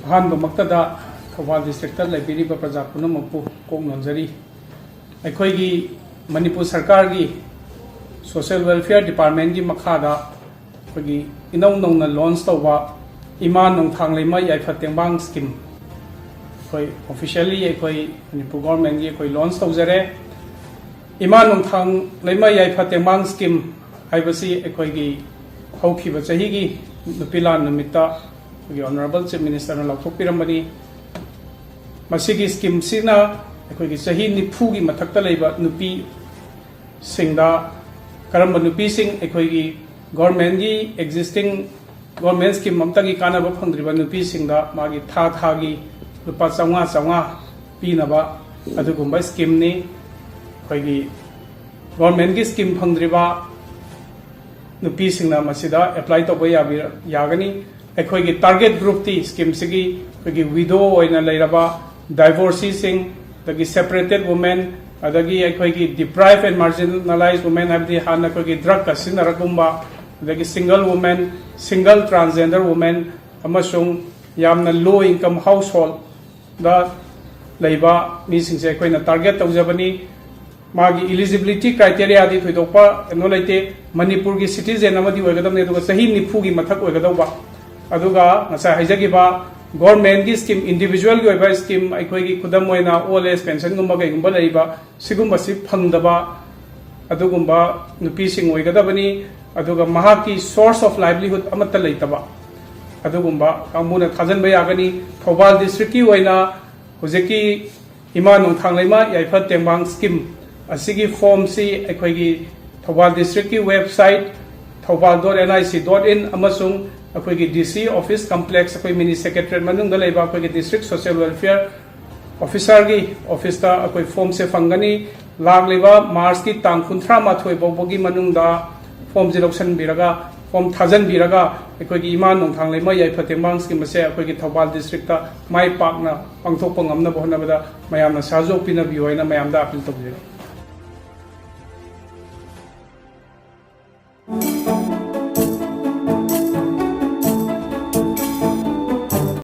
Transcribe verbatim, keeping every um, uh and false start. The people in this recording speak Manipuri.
ꯑꯍꯥꯟꯕꯃꯛꯇꯗ ꯊꯧꯕꯥꯜ ꯗꯤꯁꯇ꯭ꯔꯤꯛꯇ ꯂꯩꯕꯤꯔꯤꯕ ꯄ꯭ꯔꯖꯥ ꯄꯨꯝꯅꯃꯛꯄꯨ ꯀꯣꯛ ꯅꯣꯟꯖꯔꯤ꯫ ꯑꯩꯈꯣꯏꯒꯤ ꯃꯅꯤꯄꯨꯔ ꯁꯔꯀꯥꯔꯒꯤ ꯁꯣꯁꯤꯌꯦꯜ ꯋꯦꯜꯐꯤꯌꯔ ꯗꯤꯄꯥꯔꯠꯃꯦꯟꯒꯤ ꯃꯈꯥꯗ ꯑꯩꯈꯣꯏꯒꯤ ꯏꯅꯧ ꯅꯧꯅ ꯂꯣꯟꯁ ꯇꯧꯕ ꯏꯃꯥ ꯅꯣꯡꯊꯥꯡ ꯂꯩꯃ ꯌꯥꯏꯐ ꯇꯦꯡꯕꯥꯡ ꯁ꯭ꯀꯤꯝ ꯑꯩꯈꯣꯏ ꯑꯣꯐꯤꯁꯤꯌꯦꯜꯂꯤ ꯑꯩꯈꯣꯏ ꯃꯅꯤꯄꯨꯔ ꯒꯣꯔꯃꯦꯟꯒꯤ ꯑꯩꯈꯣꯏ ꯂꯣꯟꯁ ꯇꯧꯖꯔꯦ꯫ ꯏꯃꯥ ꯅꯣꯡꯊꯥꯡ ꯂꯩꯃ ꯌꯥꯏꯐ ꯇꯦꯡꯕꯥꯡ ꯁ꯭ꯀꯤꯝ ꯍꯥꯏꯕꯁꯤ ꯑꯩꯈꯣꯏꯒꯤ ꯍꯧꯈꯤꯕ ꯆꯍꯤꯒꯤ ꯅꯨꯄꯤ ꯂꯥꯟ ꯅꯨꯃꯤꯠꯇ ꯑꯩꯈꯣꯏꯒꯤ ꯑꯣꯅꯔꯦꯕꯜ ꯆꯤꯐ ꯃꯤꯅꯤꯁꯇꯔꯅ ꯂꯥꯎꯊꯣꯛꯄꯤꯔꯝꯕꯅꯤ꯫ ꯃꯁꯤꯒꯤ ꯁ꯭ꯀꯤꯝꯁꯤꯅ ꯑꯩꯈꯣꯏꯒꯤ ꯆꯍꯤ ꯅꯤꯐꯨꯒꯤ ꯃꯊꯛꯇ ꯂꯩꯕ ꯅꯨꯄꯤꯁꯤꯡꯗ, ꯀꯔꯝꯕ ꯅꯨꯄꯤꯁꯤꯡ ꯑꯩꯈꯣꯏꯒꯤ ꯒꯣꯔꯃꯦꯟꯒꯤ ꯑꯦꯛꯖꯤꯁꯇꯤꯡ ꯒꯣꯔꯃꯦꯟ ꯁ꯭ꯀꯤꯝ ꯑꯃꯇꯒꯤ ꯀꯥꯟꯅꯕ ꯐꯪꯗ꯭ꯔꯤꯕ ꯅꯨꯄꯤꯁꯤꯡꯗ ꯃꯥꯒꯤ ꯊꯥ ꯊꯥꯒꯤ ꯂꯨꯄꯥ ꯆꯥꯝꯃꯉꯥ ꯆꯥꯝꯃꯉꯥ ꯄꯤꯅꯕ ꯑꯗꯨꯒꯨꯝꯕ ꯁ꯭ꯀꯤꯝꯅꯤ꯫ ꯑꯩꯈꯣꯏꯒꯤ ꯒꯣꯔꯃꯦꯟꯒꯤ ꯁ꯭ꯀꯤꯝ ꯐꯪꯗ꯭ꯔꯤꯕ ꯅꯨꯄꯤꯁꯤꯡꯅ ꯃꯁꯤꯗ ꯑꯦꯄ꯭ꯂꯥꯏ ꯇꯧꯕ ꯌꯥꯕꯤ-, ꯌꯥꯒꯅꯤ꯫ ꯑꯩꯈꯣꯏꯒꯤ ꯇꯥꯔꯒꯦꯠ ꯒ꯭ꯔꯨꯞꯇꯤ ꯁ꯭ꯀꯤꯝꯁꯤꯒꯤ ꯑꯩꯈꯣꯏꯒꯤ ꯋꯤꯗꯣ ꯑꯣꯏꯅ ꯂꯩꯔꯕ, ꯗꯥꯏꯚꯣꯔꯁꯤꯁꯤꯡ, ꯑꯗꯒꯤ ꯁꯦꯄꯔꯦꯇꯦꯠ ꯋꯨꯃꯦꯟ, ꯑꯗꯒꯤ ꯑꯩꯈꯣꯏꯒꯤ ꯗꯤꯄ꯭ꯔꯥꯏꯚ ꯑꯦꯟ ꯃꯥꯔꯖꯤꯅꯦꯂꯥꯏꯖ ꯋꯨꯃꯦꯟ, ꯍꯥꯏꯕꯗꯤ ꯍꯥꯟꯅ ꯑꯩꯈꯣꯏꯒꯤ ꯗ꯭ꯔꯒꯀ ꯁꯤꯖꯤꯟꯅꯔꯛꯄꯒꯨꯝꯕ, ꯑꯗꯒꯤ single women, single transgender women, ꯑꯃꯁꯨꯡ ꯌꯥꯝꯅ ꯂꯣ ꯏꯟꯀꯝ ꯍꯥꯎꯁꯍꯣꯜꯗ ꯂꯩꯕ ꯃꯤꯁꯤꯡꯁꯦ ꯑꯩꯈꯣꯏꯅ ꯇꯥꯔꯒꯦꯠ ꯇꯧꯖꯕꯅꯤ꯫ ꯃꯥꯒꯤ ꯏꯂꯤꯖꯤꯕꯤꯂꯤꯇꯤ ꯀ꯭ꯔꯥꯏꯇꯦꯔꯤꯌꯥꯗꯤ ꯊꯣꯏꯗꯣꯛꯄ ꯀꯩꯅꯣ ꯂꯩꯇꯦ꯫ ꯃꯅꯤꯄꯨꯔꯒꯤ ꯁꯤꯇꯤꯖꯦꯟ ꯑꯃꯗꯤ ꯑꯣꯏꯒꯗꯕꯅꯤ, ꯑꯗꯨꯒ ꯆꯍꯤ ꯅꯤꯐꯨꯒꯤ ꯃꯊꯛ ꯑꯣꯏꯒꯗꯧꯕ, ꯑꯗꯨꯒ ꯉꯁꯥꯏ ꯍꯥꯏꯖꯈꯤꯕ ꯒꯣꯔꯃꯦꯟꯒꯤ ꯁ꯭ꯀꯤꯝ, ꯏꯟꯗꯤꯕꯤꯖꯨꯋꯦꯜꯒꯤ ꯑꯣꯏꯕ ꯁ꯭ꯀꯤꯝ, ꯑꯩꯈꯣꯏꯒꯤ ꯈꯨꯗꯝ ꯑꯣꯏꯅ ꯑꯣꯜ ꯑꯦꯖ ꯄꯦꯟꯁꯟꯒꯨꯝꯕ ꯀꯩꯒꯨꯝꯕ ꯂꯩꯔꯤꯕ, ꯁꯤꯒꯨꯝꯕꯁꯤ ꯐꯪꯗꯕ ꯑꯗꯨꯒꯨꯝꯕ ꯅꯨꯄꯤꯁꯤꯡ ꯑꯣꯏꯒꯗꯕꯅꯤ꯫ ꯑꯗꯨꯒ ꯃꯍꯥꯛꯀꯤ source of livelihood ꯑꯃꯠꯇ ꯂꯩꯇꯕ ꯑꯗꯨꯒꯨꯝꯕ ꯀꯥꯡꯕꯨꯅ ꯊꯥꯖꯤꯟꯕ ꯌꯥꯒꯅꯤ꯫ ꯊꯧꯕꯥꯜ ꯗꯤꯁꯇ꯭ꯔꯤꯛꯀꯤ ꯑꯣꯏꯅ ꯍꯧꯖꯤꯛꯀꯤ ꯏꯃꯥ ꯅꯣꯡꯊꯥꯡ ꯂꯩꯃ ꯌꯥꯏꯐ ꯇꯦꯡꯕꯥꯡ ꯁ꯭ꯀꯤꯝ ꯑꯁꯤꯒꯤ ꯐꯣꯔꯝꯁꯤ ꯑꯩꯈꯣꯏꯒꯤ ꯊꯧꯕꯥꯜ ꯗꯤꯁꯇ꯭ꯔꯤꯛꯀꯤ website Thoubal dot N I C dot ꯏꯟ ꯑꯃꯁꯨꯡ ꯑꯩꯈꯣꯏꯒꯤ ꯗꯤ ꯁꯤ ꯑꯣꯐꯤꯁ ꯀꯝꯄ꯭ꯂꯦꯛꯁ, ꯑꯩꯈꯣꯏ ꯃꯤꯅꯤ ꯁꯦꯀ꯭ꯔꯦꯇꯔꯤꯌꯦꯠ ꯃꯅꯨꯡꯗ ꯂꯩꯕ ꯑꯩꯈꯣꯏꯒꯤ ꯗꯤꯁꯇ꯭ꯔꯤꯛ ꯁꯣꯁꯤꯌꯦꯜ ꯋꯦꯜꯐꯤꯌꯔ ꯑꯣꯐꯤꯁꯥꯔꯒꯤ ꯑꯣꯐꯤꯁꯇ ꯑꯩꯈꯣꯏ ꯐꯣꯔꯝꯁꯦ ꯐꯪꯒꯅꯤ꯫ ꯂꯥꯛꯂꯤꯕ ꯃꯥꯔꯆꯀꯤ ꯇꯥꯡ ꯀꯨꯟꯊ꯭ꯔꯥ ꯃꯥꯊꯣꯏ ꯐꯥꯎꯕꯒꯤ ꯃꯅꯨꯡꯗ ꯐꯣꯔꯝꯁꯦ ꯂꯧꯁꯤꯟꯕꯤꯔꯒ, ꯐꯣꯔꯝ ꯊꯥꯖꯤꯟꯕꯤꯔꯒ, ꯑꯩꯈꯣꯏꯒꯤ ꯏꯃꯥ ꯅꯣꯡꯊꯥꯡ ꯂꯩꯃ ꯌꯥꯏꯐ ꯇꯦꯡꯕꯥꯡ ꯁ꯭ꯀꯤꯝ ꯑꯁꯦ ꯑꯩꯈꯣꯏꯒꯤ ꯊꯧꯕꯥꯜ ꯗꯤꯁꯇ꯭ꯔꯤꯛꯇ ꯃꯥꯏ ꯄꯥꯛꯅ ꯄꯥꯡꯊꯣꯛꯄ ꯉꯝꯅꯕ ꯍꯣꯠꯅꯕꯗ ꯃꯌꯥꯝꯅ ꯁꯍꯖꯣꯒ ꯄꯤꯅꯕꯤꯌꯨ ꯍꯥꯏꯅ ꯃꯌꯥꯝꯗ ꯑꯥꯄꯤꯜ ꯇꯧꯖꯔꯤ꯫